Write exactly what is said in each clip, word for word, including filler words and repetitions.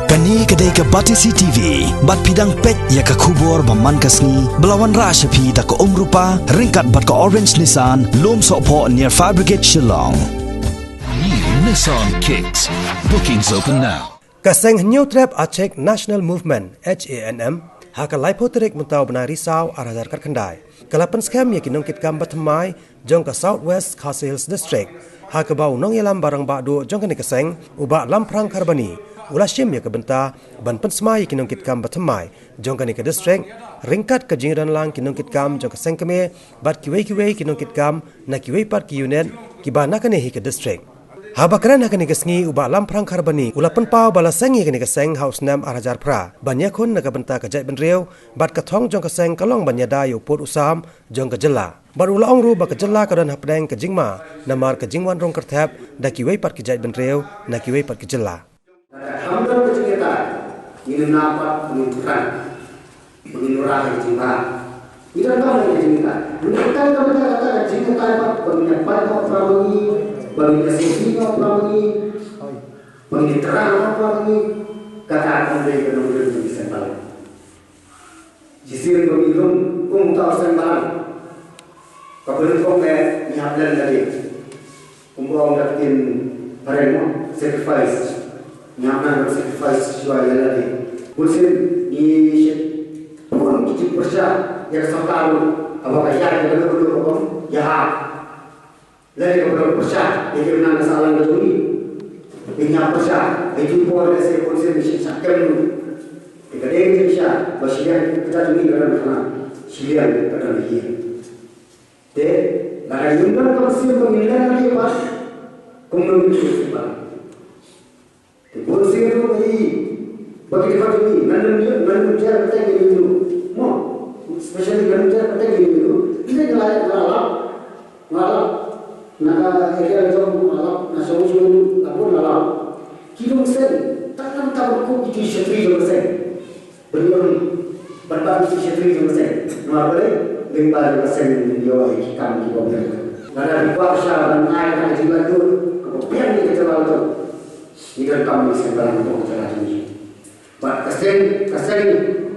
Kane ka dei ka Batesi T V, bad phi dang peit ïa ka khubor ba man ka sngi, ba la wanrah sha phi da ka Umrupa, ryngkat bad ka Orange Nissan, Lumsohphoh near Fire Brigade Shillong. New Nissan Kicks. Bookings open now. Ka seng Hynñiewtrep Achik National Movement, H A N M, ha ka laiphew tarik mynta u bnai Risaw ar hajar khatkhyndai, ka la pynskhem ïa ki nongkitkam bathymmai jong ka South West Khasi Hills District, ha kaba u nongïalam ba rangbah duh jong kane ka seng, u Bah Lamphrang Kharbani, u la shim ïa ka bynta ban pynsmai ïa ki nongkitkam bathymmai jong kane ka district, ryngkat ka jingdonlang ki nongkitkam jong ka seng kmie bad kiwei kiwei ki nongkitkam na kiwei pat ki unit kiba na kane hi ka district. Haba kren ha kane ka sngi, u Bah Lamphrang Kharbani u la pynpaw ba la seng ïa kane ka seng ha u snem ar hajar phra ban ïakhun na ka bynta ka jaitbynriew, bad ka thong jong ka seng ka long ban ïada ïa u pud u sam jong ka jylla. Bad u la ong ruh ba ka jylla ka don hapdeng ka jingma namar ka jingwan rung kyrthep da kiwei pat ki jaitbynriew na kiwei pat ki jylla. Lada kham don ka jingïada, ngin ym nang pat ngin thrang, ngin ym rah ka jingbha. Ngi donkam ka jingïada. Ngi donkam ka jingïada, ka jingïada pat ba ngin ïa pait hok para ma ngi, ba ngin ïa sngewsih hok para ma ngi, ba ngin ïa thrang hok para ma ngi. Kata kam dei ka nongrim jong ki seng balang. Shisien ba ngi rung kum uta u seng balang, kaba nyngkong eh ngi hap len lade. Kumba ong ka ktien phareng mo, sacrifice. Ngi hap nang sacrifice shuwa ïa lade. Bunsien ngi shait bun ki jingpyrshah ïa ka sorkar ruh, haba ka ïaid ka dang ka dang ka bym ïahap. Lada ka pyrshah ïa ki nang ka sahlang ka jong ngi, ngi hap pyrshah ïa ki por, lehse bunsien ngi shah kem ruh. Te ka dei ka jingshisha ba shiliang ka jong ngi ka dang ka khnang, shiliang ka dang ka hiar. Te lada ngim don ka mynsiem ba ngin len lade pat, kumno ngin sngewsih pat? Te bun sien ruh ngi ïohi ba ki dkhot jong ngi, ngan nym ïoh, ngan nym jer kyrteng ïa une u. Mo, especially ngan nym jer kyrteng ïa une u. Ngi nga la, nga la lap, nga la lap na ka area jong, nga la lap na shong shong la bun la lap. Ki long seng, tang namar ba kum ki jingshakri jong ka seng. Ban ïoh, ban bat ki jingshakri jong ka seng. Namar balei? Lyngba jong ka seng ngin ïoh ïa ki kam kiba biang. Lada phi kwah sha ban ai ka jinglong kaba biang ïa ka jylla jong ngi, donkam ngi seng balang, donkam ka jylla jong ngi. Bad ka seng, ka seng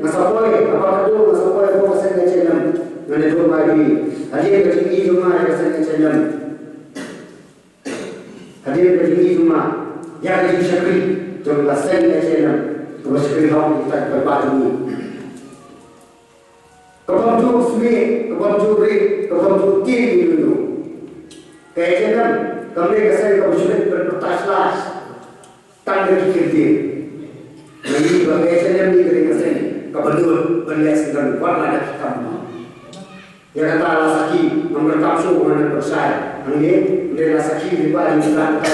nga sa poi, haba ka dei nga sa poi hapoh ka seng H A N M, ngan ïathuh bai phi. Hadien ka jingïohi jong nga ïa ka seng H A N M, hadien ka jingïohi jong nga ïa ka jingshakri jong ka seng H A N M, kaba shakri hok ïa kita ki paidbah jong ngi. Ka bym ju smiej, ka bym ju rit, ka bym ju tieng ïa une u. Ka H A N M kam dei ka seng kaba shu leit ban pyrta sla tang da ki kyntien. Nga ïohi ba ka H A N M ka dei ka seng kaba nud ban leh syndon wat la da ki kam. Ïa kata la sakhi, ngam donkam shuh ban pynshai hangne, hynrei la sakhi lyngba jong ki,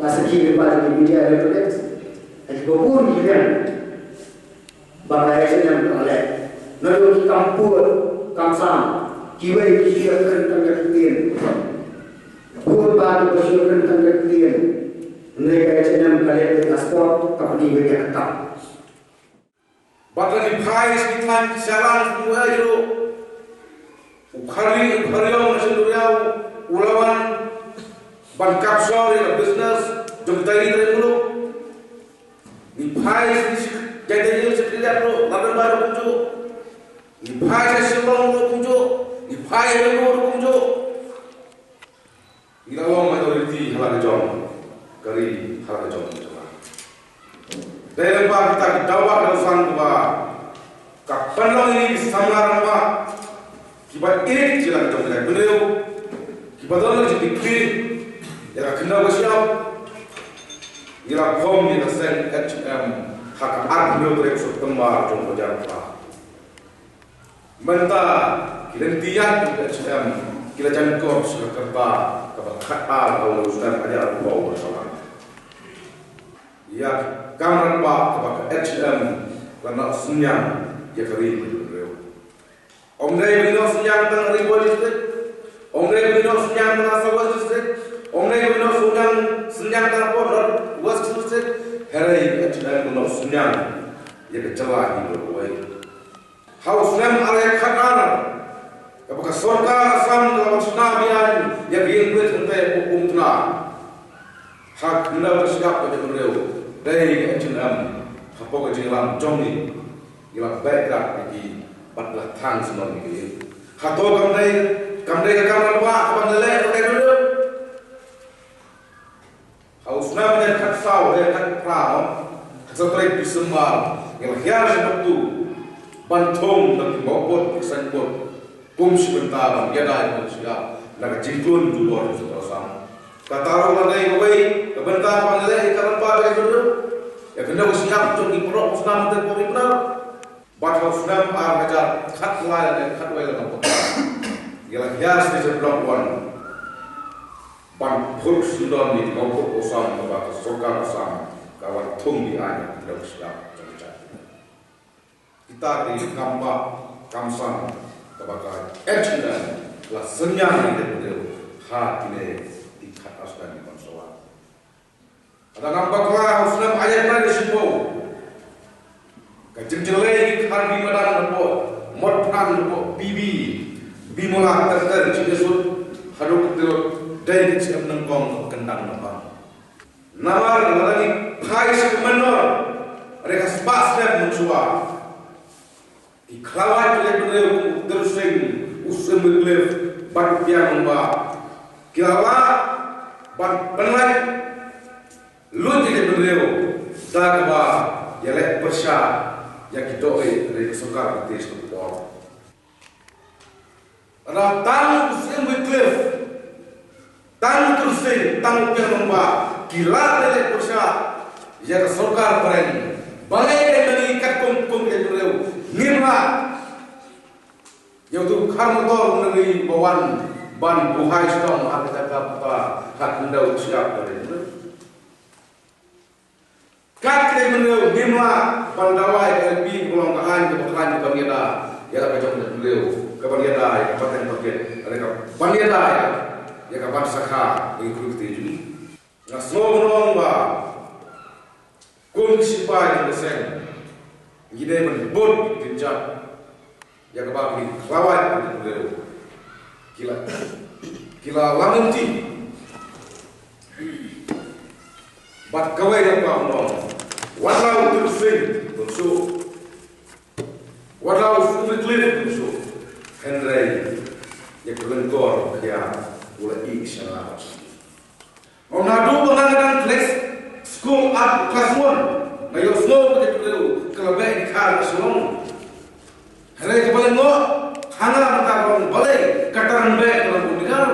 la sakhi lyngba jong ki media electronics, ha kiba bun ki liang. Ba ka H A N M ka la leh. Naduh ki kam pud, kam sam, kiwei ki shu ïakren tang da ki ktien. Pud ba kiba shu ïakren tang da ki ktien. Hynrei ka H A N M ka leh beit na spot, ka pyni beit ïa ka kam. Bad lada ngi phai sha ki thaiñ Shillong kumba ïa u Khari, u Khariong na Shenduriaw, u la wan ban capture ïa ka business jong kita ki trai muluk. Ngi phai sha ki, sha ki, sha ki, sha ki, ruh, London Bar ruh kumjuh. Ngi phai sha Shillong ruh kumjuh. Ngi phai sha Bangalore ruh kumjuh. Ngi la long minority ha la ka jong ka ri, ha la ka jong ka jylla. Dei lyngba kita ki dawa daw san kiba ka pynlong ïa ngi ki samla rangbah kiba ïeit ïa la ka jong ka jaitbynriew, kiba don la ka jingkitkhlieh ïa ka khyndew ka shyiap. Ngi la khom ïa ka seng H A N M ha ka arphew hynñiew tarik September jong u hajar arphew. Mynta ki lynti ïaid jong ka H A N M ki la jan kor sha ka rta kaba khatar ha u snem hajar arphew arphew. Ïa ka kam rangbah kaba ka H A N M ka la noh synñiang ïa ka ri bad ka briew. Ym dei ba ngi noh synñiang tang ha Ri Bhoi District, ym dei ba ngi noh synñiang tang ha South West District, ym dei ba ngi noh synñiang, synñiang tang hapoh North West District, hynrei ka H A N M ka noh synñiang ïa ka jylla hi baroh kawei. Ha u snem ar hajar khatar, kaba ka sorkar Assam ka la wan shna biang ïa ka ïing pynïaid hangtei hapoh Umtla, ha ka khyndew ka shyiap ka jaitbynriew, dei ka H A N M Hapoh ka jingïalam jong ngi, ngi la beh ïa ki bad la thang sngewbha ïa ki. Hato kam dei, kam dei ka kam rangbah ka ban leh ïa ka dei. Ha u snem khatsaw, khatphra, ha ka tarik December, ngi la hiar sha Baktu ban thung da ki mawpud, ki saiñpud. Kum shi bynta ban ïada ïa ka shyiap na ka jingkhlaiñ jubor jong ka Assam. Kata ruh la dei kawei ka bynta ban leh ïa ka lypa ka jingkyrkhu ïa ka shyiap jong ki paralok Muslim te pori benar. Bad ha u snem ar hajar khatlai lane khatwei la nang pynta, ïa la hiar sha Block One ban phut syndon ïa ka mawpud Assam kaba ka sorkar Assam ka wan thung ïa ka shyiap jong ka. Kita ki kam ba kam san kaba ka H N M la synñiang ïa ka ha kine ki khat ar snem ki ban sa wan. Lada ngam bakla ha u snem ar hajar khatlai shiphew, ka jingjyllei ki Kharbi madan hapoh Motphran hapoh Bibi, Bimala ter ter, jingïasut haduh ka dei ka jingim nyngkong ka kyndang na bang. Namar lada ngi phai sha ka mynnor, re ka spah snem mynshuwa, ki khlawait ki leit bynriew kum u Tynsong, u Siem Wycliffe bad u Piang Nongbah, ki la lah ban pynlait lut ïa ki leit bynriew da kaba ïaleh pyrshah ïa ki dohnud re ka sorkar British ka por. Lada tang u Siem Wycliffe, tang u Tynsong, tang u Piang Nongbah ki lah ban leh pyrshah ïa ka sorkar phareng, balei dei ma ngi katkum kum ki leit bynriew ngim lah? Ïa uto u khar motor u nongri ba wan ban buhai shnong ha ka jaka puta ha khyndew ka shyiap ka leit bynriew. Kat ki leit bynriew ngim lah ban dawa ïa ka L P, ka long ka aiñ kaba khlaiñ, ka ban ïada ïa la ka jong ka leit bynriew, ka ban ïada ïa ka pateng paket, ka ban ïada ïa ka ban sakha ïa ki khun ki kti jong ngi. Nga sngew ban ong ba kum ki shipai jong ka seng ngi dei ban bud ki kynjat ïa kaba ki khlawait ki leit bynriew ki la, ki la lam lynti. Bad kawei na kaba ong, wat la u Tynsong Hynñiewtrep un shu, wat la u Siem Wycliffe un shu, hynrei ïa ka lyngkor ka khia u la ïeh sha nga. Ong naduh ba nga dang klet skul at klas one, nga ïohsngew ba ka leit bynriew ka la beh dkhar ha Shillong. Hynrei kaba lyngngoh ha nga mynta ka long balei ka tang beh ka long bun dkhar.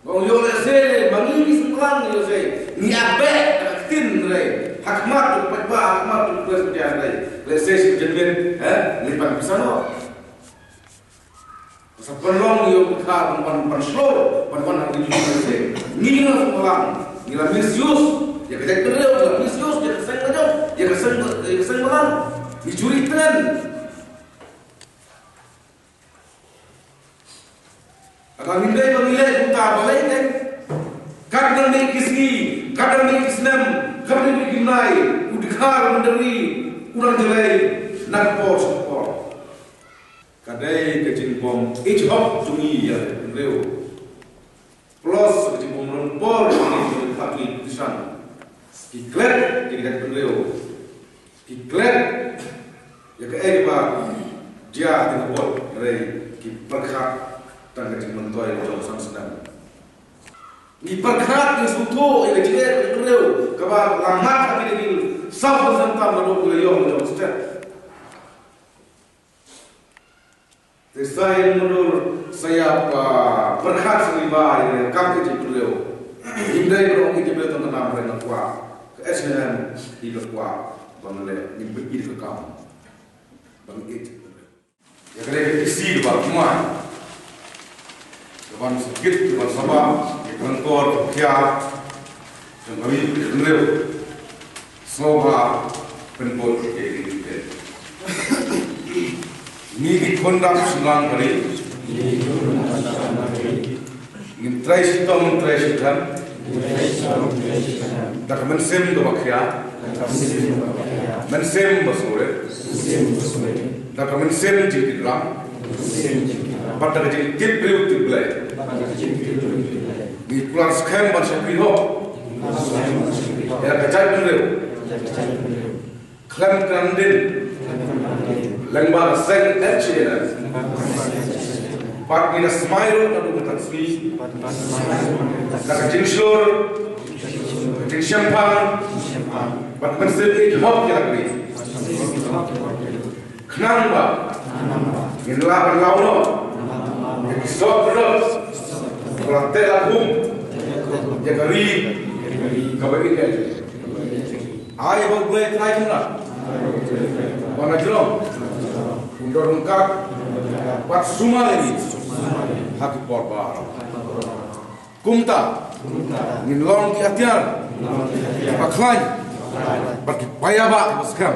Nga ong ïoh lehse ma ngi ngi sngewthuh ïoh lehse ngi ïa beh ka ktien, hynrei ha khmat u paidbah, ha khmat u Khristan, hynrei lehse shi jingmut, eh, ngi pan pisa noh. Sa pynlong ïa u dkhar ban, ban, ban shlur, ban, ban ha ka ri jong ngi. Ngi la sngewlang, ngi la misuse ïa ka jaitbynriew, ngi la misuse ïa ka seng la jong, ïa ka seng, ïa ka seng balang. Ngi churi tren. Lada ngim dei ba ngi leh kumta balei ne? Kat nang dei ki sngi, kat nang dei ki snem, kat nang dei ki bnai, u dkhar u mynder ri u nang jlei na ka por sha ka por. Ka dei ka jingbym ïeit hok jong ngi ïa ka leit bynriew. Plus ka jingbym rung por jong ngi ïa ka leit bynriew. Ki klet ïa ka leit bynriew. Ki klet ïa kaei kaba jia ha ka bor, hynrei ki pyrkhat tang ka jingmyntoi jong ka san snem. Ngi pyrkhat, ngi sngewthuh ïa ka jingeh ka leit bynriew kaba la mat ha kine ki saw phew san tam naduh ba la ïoh la jong stet. Te sa ïa mudui sa ïa, ah, pyrkhat sngewbha ïa ka kam ka jaitbynriew. Ngim dei ban ong ka jaitbynriew tang ka nam, hynrei nga kwah ka S N M hi ka kwah ban leh, ngin pynïaid ka kam ban ïaid jaitbynriew. Ïa ka dei ka tisi kaba thymmai, kaban sa kit, kaban sabha ïa ka lyngkor ka khia jong ka ri ka jaitbynriew. Sngewbha pynbud ïa ki ri. Ngi ki khun dap shynrang ka ri, ngin trei shitom, ngin trei shiteng da ka mynsiem kaba khia, mynsiem ba sngewrit, da ka mynsiem jingkitram bad da ka jingtip briew tip Blei. Ngi kular skhem ban shakri hok ïa la ka jaitbynriew khlem kynran dien lyngba ka seng N C N S. Bad ngi la smai ruh naduh mynta ka sngi da ka jingshlur, ka jingshemphang bad ka mynsiem ïeit hok ïa la ka ri. Khnang ba ngin lah ban law noh ïa ki soh kdor ba la teh la khum ïa ka ri kaba ïeit. Ai ba U Blei Trai Kynrad ba na jrong un don ryngkat bad sumar ïa ngi ha ki por baroh. Kumta ngin long ki atiar kiba khlaiñ bad ki paidbah kiba skhem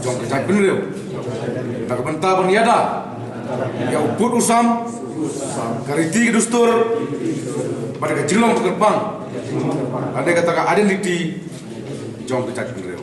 jong ka jaitbynriew na ka bynta ban ïada ïa u pud u sam, ka riti ka dustur bad ka jinglong ka kyrpang, lane kata ka identity jong ka jaitbynriew.